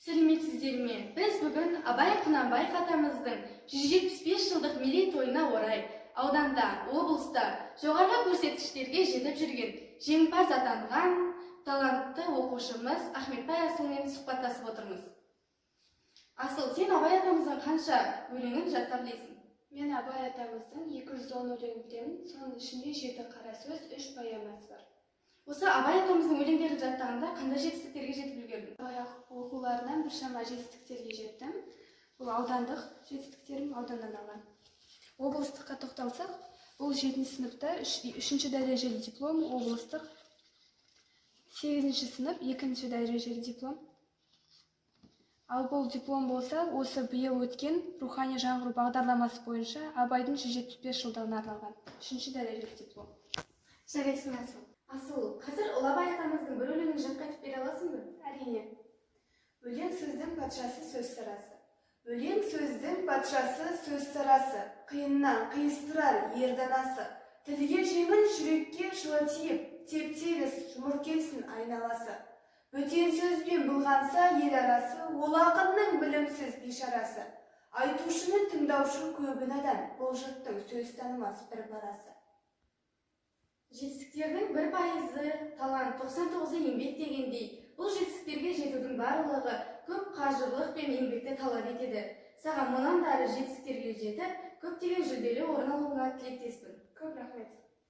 Сәлеметсіздер ме? Біз бүгін Абай Құнанбаев атамыздың 175 жылдық мерейтойына орай ауданда, облыста жоғарғы көрсеткіштерге жетіп жүрген, жеңімпаз атанған талантты оқушымыз Ахметбай Асылмен сұхбаттасып отырмыз. Асыл, сен Абай атамыздың қанша өлеңін жатқа білесің? Мен Абай атамыздың 210 өлеңін білемін. Соның ішінде жеті қара сөз, үш поэмасы бар. Осы Абай атамыздың өлеңдерін жаттағанда қандай жетістіктерге жетіп үлгердің? Абай оқуларынан біршама жетістіктерге жеттім. Бұл аудандық жетістіктерім, ауданнан алған. Облыстыққа тоқталсақ, бұл жетінші сыныпта үшінші дәрежелі диплом облыстық, сегізінші сынып екінші дәрежелі диплом. Ал бұл диплом болса, осы биыл өткен «Рухани жаңғыру» бағдарламасы бойынша Абайдың 175 жылдығына арналған үшінші дәрежелі диплом. Жарайсың, Асыл. Асыл, қазір ұлы Абай атамыздың бір өлеңін жатқа айтып бере аласың ба? Әрине. Өлең — сөздің патшасы, сөз сарасы. Өлең — сөздің патшасы, сөз сарасы. Қиыннан қиыстырар ер данасы. Тілге жеңіл, жүрекке жылы тиіп, теп тегіс жұмыр келсін айналасы. Бөтен сөзбен былғанса ел арасы, ол ақынның білімсіз бейшарасы. Айтушыны тыңдаушы көбі надан, бұл жұрттың сөз танымас бір парасы. Жетістіктердің 1%-ы талант, 99-ы еңбек дегендей, бұл жетістіктерге жетудің барлығы көп қажырлық пен еңбекті талап етеді. Саған мұнан да әрі жетістіктерге жетіп, көптеген жүлделі орын алуыңа тілектеспін. Көп рахмет.